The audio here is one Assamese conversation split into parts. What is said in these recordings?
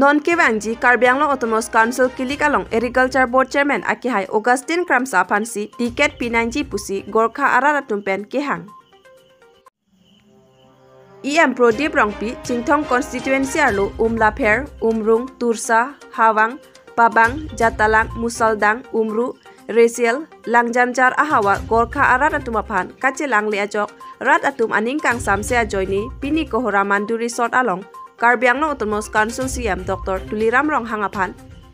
Non Kewangji Karbi Anglong Autonomous Council Kilik along Agriculture Board Chairman Akihai Augustine Kramsa Phansi ticket P9G Pusi Gorkha Araratumpen Kehang. EM Prodip Rongpi Chingthong Constituency Arlo Umlapher Umrung Tursa Hawang Pabang Jatalang Musaldang Umru Resiel Langjamjar Ahawa Gorkha Araratumaphan Kachelang Leajok Rat Atum Aningkang Samse Ajoini Pini Kohora Mandu Resort along Karbi Anglong Autonomous Council CM Dr. Tuliram Ronghangaphan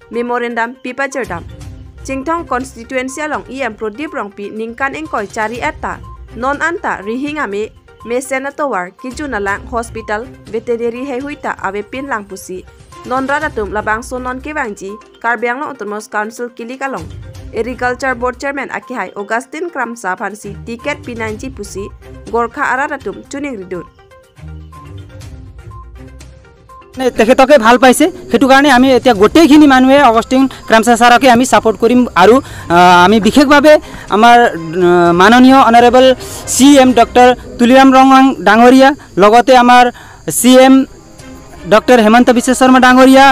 Memorandum Pipa Jerdam Chingthong Constituency along EM Prodip Rongpi Ningkan Engkoi Chari Eta Non Anta Rihingame Mesenatowar Kijunalang Hospital Veterinary Hehuita Ave Pin Langpusi Non Radatum Labangso Non Kewangji Karbi Anglong Autonomous Council Kilik along Agriculture Board Chairman Akihai Augustine Kramsa Phansi ticket P9G Pusi Gorkha Araratum Tuning Ridun. তেখেতকে ভাল পাইছে, সেইটো কাৰণে আমি এতিয়া গোটেইখিনি মানুহে অগষ্টিন ক্ৰামচা ছাৰকে আমি ছাপোৰ্ট কৰিম। আৰু আমি বিশেষভাৱে আমাৰ মাননীয় honourable C M doctor Tuliram Ronghang ডাঙৰীয়া, লগতে আমাৰ C M doctor Himanta Biswa Sarma ডাঙৰীয়া,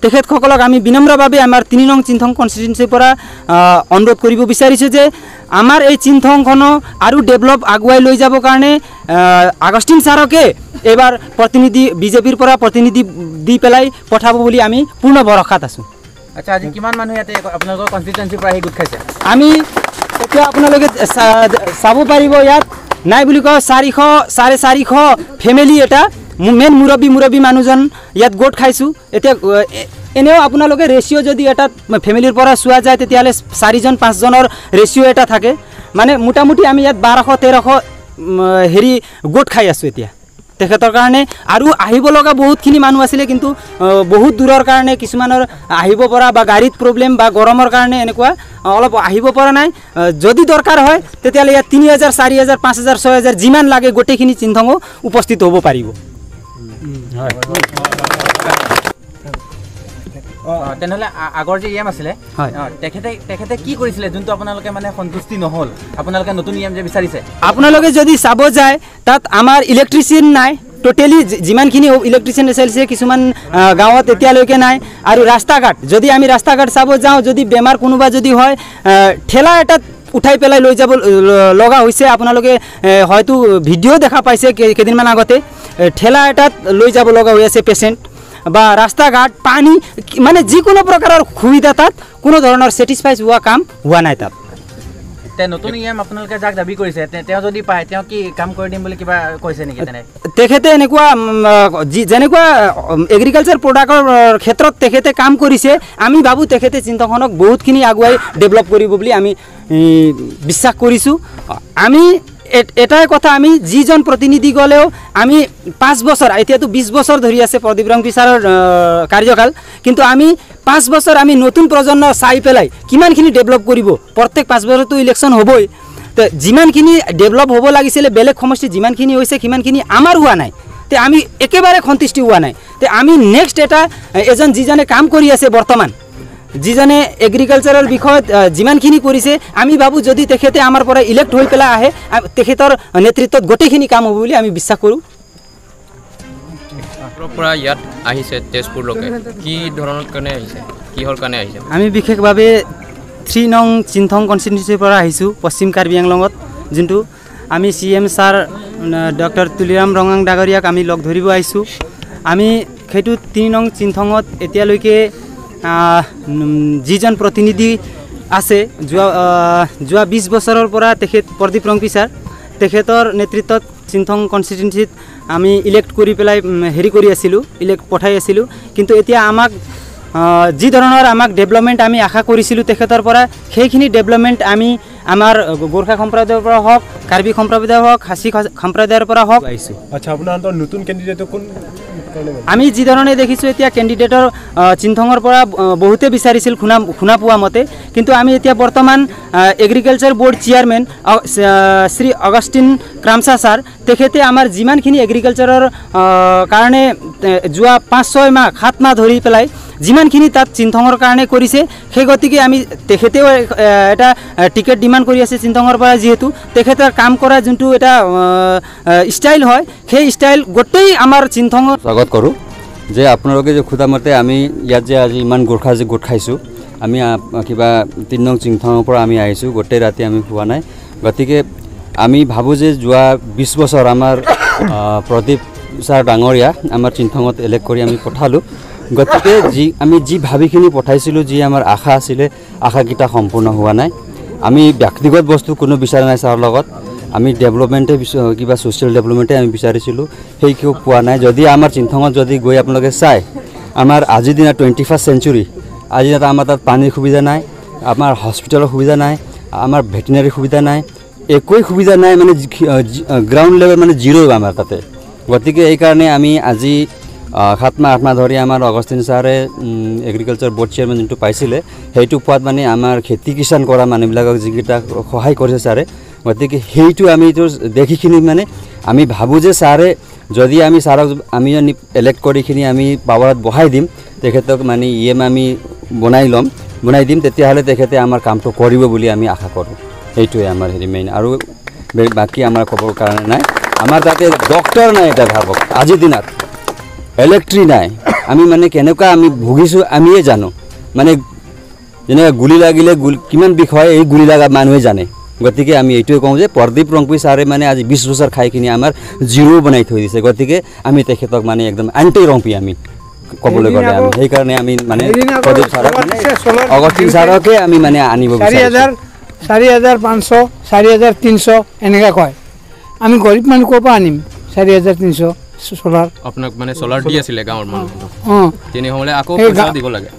তেখেতসকলক আমি বিনম্ৰভাৱে আমাৰ 3 নং চিন্থং কনষ্টিটুৱেঞ্চিৰ পৰা অনুৰোধ কৰিব বিচাৰিছোঁ যে আমাৰ এই চিন্থংখনো আৰু ডেভেলপ আগুৱাই লৈ যাবৰ কাৰণে আগষ্টিন ছাৰকে এইবাৰ প্ৰতিনিধি বিজেপিৰ পৰা প্ৰতিনিধি দি পেলাই পঠাব বুলি আমি পূৰ্ণ ভৰসাত আছোঁ। আচ্ছা, আজি কিমান মানুহ ইয়াতে আপোনালোকৰ কনষ্টিটুৱেঞ্চিৰ পৰা আহি গোট খাইছে? আমি এতিয়া আপোনালোকে চাব পাৰিব ইয়াত নাই বুলি কওঁ 400 450 ফেমিলি এটা মেইন মুৰব্বী মানুহজন ইয়াত গোট খাইছোঁ। এতিয়া এনেও আপোনালোকে ৰেচিঅ' যদি এটা ফেমিলিৰ পৰা চোৱা যায় তেতিয়াহ'লে 4জন 5জনৰ ৰেচিঅ' এটা থাকে, মানে মোটামুটি আমি ইয়াত 1200 1300 হেৰি গোট খাই আছোঁ এতিয়া তেখেতৰ কাৰণে। আৰু আহিব লগা বহুতখিনি মানুহ আছিলে, কিন্তু বহুত দূৰৰ কাৰণে কিছুমানৰ আহিব পৰা বা গাড়ীত প্ৰব্লেম বা গৰমৰ কাৰণে এনেকুৱা অলপ আহিব পৰা নাই। যদি দৰকাৰ হয় তেতিয়াহ'লে ইয়াত 3000 4000 5000 6000 যিমান লাগে গোটেইখিনি চিন্থঙো উপস্থিত হ'ব পাৰিব। তেনেহ'লে আগৰ যে ই এম আছিলে তেখেতে কি কৰিছিলে যোনটো আপোনালোকে মানে সন্তুষ্টি নহ'ল, আপোনালোকে নতুন ই এম যে বিচাৰিছে? আপোনালোকে যদি চাব যায় তাত আমাৰ ইলেক্ট্ৰিচিয়ান নাই, টোটেলি যিমানখিনি ইলেক্ট্ৰিচিয়ান আছিলে কিছুমান গাঁৱত এতিয়ালৈকে নাই। আৰু ৰাস্তা ঘাট যদি আমি ৰাস্তা ঘাট চাব যাওঁ, যদি বেমাৰ কোনোবা যদি হয় ঠেলা এটাত উঠাই পেলাই লৈ যাব লগা হৈছে। আপোনালোকে হয়তো ভিডিঅ' দেখা পাইছে কেইদিনমান আগতে, ঠেলা এটাত লৈ যাব লগা হৈ আছে পেচেণ্ট, বা ৰাস্তা ঘাট পানী মানে যিকোনো প্ৰকাৰৰ সুবিধা তাত কোনো ধৰণৰ ছেটিছফাইড হোৱা কাম হোৱা নাই তাত। নতুন ই এম আপোনালোকে যাক দাবী কৰিছে তেওঁ যদি পায় তেওঁ কি কাম কৰি দিম বুলি কিবা কৈছে নেকি? তেনে তেখেতে এনেকুৱা যেনেকুৱা এগ্ৰিকালচাৰ প্ৰডাক্টৰ ক্ষেত্ৰত তেখেতে কাম কৰিছে, আমি ভাবোঁ তেখেতে চিন্তাখনক বহুতখিনি আগুৱাই ডেভেলপ কৰিব বুলি আমি বিশ্বাস কৰিছোঁ। আমি এটাই কথা, আমি যিজন প্ৰতিনিধি গ'লেও আমি 5 বছৰ, এতিয়াতো 20 বছৰ ধৰি আছে প্ৰদীপ ৰংপি ছাৰৰ কাৰ্যকাল, কিন্তু আমি 5 বছৰ আমি নতুন প্ৰজন্ম চাই পেলাই কিমানখিনি ডেভেলপ কৰিব, প্ৰত্যেক 5 বছৰতো ইলেকশ্যন হ'বই, তো যিমানখিনি ডেভেলপ হ'ব লাগিছিলে বেলেগ সমষ্টিত যিমানখিনি হৈছে সিমানখিনি আমাৰ হোৱা নাই, তে আমি একেবাৰে সন্তুষ্টি হোৱা নাই। তে আমি নেক্সট এটা এজন যিজনে কাম কৰি আছে বৰ্তমান, যিজনে এগ্ৰিকালচাৰৰ বিষয়ত যিমানখিনি কৰিছে, আমি ভাবোঁ যদি তেখেতে আমাৰ পৰা ইলেক্ট হৈ পেলাই আহে তেখেতৰ নেতৃত্বত গোটেইখিনি কাম হ'ব বুলি আমি বিশ্বাস কৰোঁ। পৰা ইয়াত আহিছে তেজপুৰলৈকে কি ধৰণৰ কাৰণে আহিছে, কিহৰ কাৰণে আহিছে? আমি বিশেষভাৱে 3 নং চিন্থং কনষ্টিটুৱেঞ্চিৰ পৰা আহিছোঁ, পশ্চিম কাৰ্বি আংলঙত, যোনটো আমি C M sir doctor Tuliram Ronghang ডাঙৰীয়াক আমি লগ ধৰিব আহিছোঁ। আমি সেইটো 3 নং চিন্থঙত এতিয়ালৈকে যিজন প্ৰতিনিধি আছে যোৱা 20 বছৰৰ পৰা তেখেত প্ৰদীপ ৰংপি ছাৰ, তেখেতৰ নেতৃত্বত চিন্থং কনষ্টিটুৱেঞ্চিত আমি ইলেক্ট কৰি পেলাই হেৰি কৰি আছিলোঁ, ইলেক্ট পঠাই আছিলোঁ। কিন্তু এতিয়া আমাক যি ধৰণৰ আমাক ডেভেলপমেণ্ট আমি আশা কৰিছিলোঁ তেখেতৰ পৰা, সেইখিনি ডেভেলপমেণ্ট আমি আমাৰ গোৰ্খা সম্প্ৰদায়ৰ পৰা হওক, কাৰ্বি সম্প্ৰদায়ৰ হওক, খাচী সম্প্ৰদায়ৰ পৰা হওক আহিছোঁ। আচ্ছা, আপোনাৰ নতুন কেণ্ডিডেট কোন? আমি যি ধৰণে দেখিছোঁ এতিয়া কেণ্ডিডেটৰ চিন্থঙৰ পৰা বহুতে বিচাৰিছিল শুনা পোৱা মতে, কিন্তু আমি এতিয়া বৰ্তমান agriculture board chairman Shri Augustine Kramsa sir, তেখেতে আমাৰ যিমানখিনি এগ্ৰিকালচাৰৰ কাৰণে যোৱা 5-6 মাহ 7 মাহ ধৰি পেলাই যিমানখিনি তাত চিন্থঙৰ কাৰণে কৰিছে, সেই গতিকে আমি তেখেতেও এটা টিকেট ডিমাণ্ড কৰি আছে চিন্থঙৰ পৰা, যিহেতু তেখেতৰ কাম কৰা যোনটো এটা ষ্টাইল হয় সেই ষ্টাইল গোটেই আমাৰ চিন্থঙৰ স্বাগত কৰোঁ। যে আপোনালোকে যে সোধামতে আমি ইয়াত যে আজি ইমান গোৰ্খা যে গোট খাইছোঁ, আমি কিবা 3 নং চিংথঙৰ পৰা আমি আহিছোঁ, গোটেই ৰাতি আমি শোৱা নাই। গতিকে আমি ভাবোঁ যে যোৱা 20 বছৰ আমাৰ প্ৰদীপ ছাৰ ডাঙৰীয়া আমাৰ চিংথঙত ইলেক্ট কৰি আমি পঠালোঁ। গতিকে যি আমি যি ভাবিখিনি পঠাইছিলোঁ, যি আমাৰ আশা আছিলে, আশাকেইটা সম্পূৰ্ণ হোৱা নাই। আমি ব্যক্তিগত বস্তু কোনো বিচৰা নাই ছাৰৰ লগত, আমি ডেভেলপমেণ্টে কিবা ছ'চিয়েল ডেভেলপমেণ্টে আমি বিচাৰিছিলোঁ, সেই কিয় পোৱা নাই। যদি আমাৰ চিংথঙত যদি গৈ আপোনালোকে চায়, আমাৰ আজিৰ দিনা 21st century, আজি তাত আমাৰ তাত পানীৰ সুবিধা নাই, আমাৰ হস্পিটেলৰ সুবিধা নাই, আমাৰ ভেটেনাৰী সুবিধা নাই, একোৱেই সুবিধা নাই, মানে গ্ৰাউণ্ড লেভেল মানে জিৰ' আমাৰ তাতে। গতিকে এইকাৰণে আমি আজি 7 মাহ 8 মাহ ধৰি আমাৰ অগষ্টিন ছাৰে এগ্ৰিকালচাৰ বৰ্ড চেয়াৰমেন যোনটো পাইছিলে, সেইটো পোৱাত মানে আমাৰ খেতি কিষাণ কৰা মানুহবিলাকক যিকেইটা সহায় কৰিছে ছাৰে, গতিকে সেইটো আমি এইটো দেখিখিনি মানে আমি ভাবোঁ যে ছাৰে যদি আমি ছাৰক আমি ইলেক্ট কৰিখিনি আমি পাৱাৰত বহাই দিম, তেখেতক মানে ই এম আমি বনাই দিম, তেতিয়াহ'লে তেখেতে আমাৰ কামটো কৰিব বুলি আমি আশা কৰোঁ। সেইটোৱে আমাৰ হেৰি মেইন, আৰু বাকী আমাৰ ক'বৰ কাৰণে নাই। আমাৰ তাতে ডক্টৰ নাই, এটা ভাবক আজিৰ দিনত ইলেক্ট্ৰি নাই, আমি মানে কেনেকুৱা আমি ভুগিছোঁ আমিয়ে জানো। মানে যেনেকৈ গুলি লাগিলে কিমান বিষ হয়, এই গুলি লগা মানুহে জানে। গতিকে আমি এইটোৱে কওঁ যে প্ৰদীপ ৰংপি ছাৰে মানে আজি 20 বছৰ খাইখিনি আমাৰ জিৰ' বনাই থৈ দিছে। গতিকে আমি তেখেতক মানে একদম এণ্টি ৰংপি আমি ক'বলৈ গ'লে আমি সেইকাৰণে আমি মানে প্ৰদীপ ছাৰক মানে অগষ্টিন ছাৰকে আমি মানে আনিব বিচাৰিছোঁ। 4500, 4300 এনেকৈ কয়। আমি গৰীব মানুহ ক'ৰ পৰা আনিম 4300 চ'লাৰ? আপোনাক মানে চ'লাৰ দি আছিলে গাঁৱৰ মানুহ, তেনেহ'লে আকৌ দিব লাগে।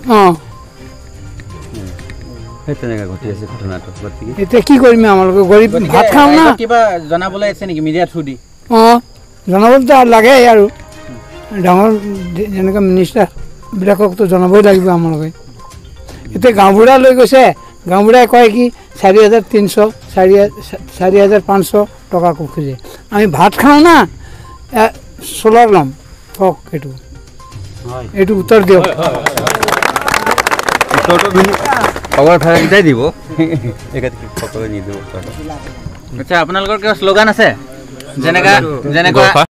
তেনেকৈ ঘটি আছে ঘটনাটো। গতিকে এতিয়া কি কৰিম আমালোকে গৰীব, ভাত খাওঁ না? কিবা জনাবলৈ আছে নেকি মিডিয়া থ্ৰু দি? অঁ, জনাবলৈতো লাগে আৰু ডাঙৰ যেনেকৈ মিনিষ্টাৰবিলাককতো জনাবই লাগিব আমালোকে। এতিয়া গাঁওবুঢ়া লৈ গৈছে, গাঁওবুঢ়াই কয় কি 4300, 4500 টকা খোজে। আমি ভাত খাওঁ না চ'লাৰ ল'ম? কওক, এইটো উত্তৰ দিয়ক। দিব। আচ্ছা, আপোনালোকৰ কিবা শ্লোগান আছে যেনেকা যেনেকুৱা?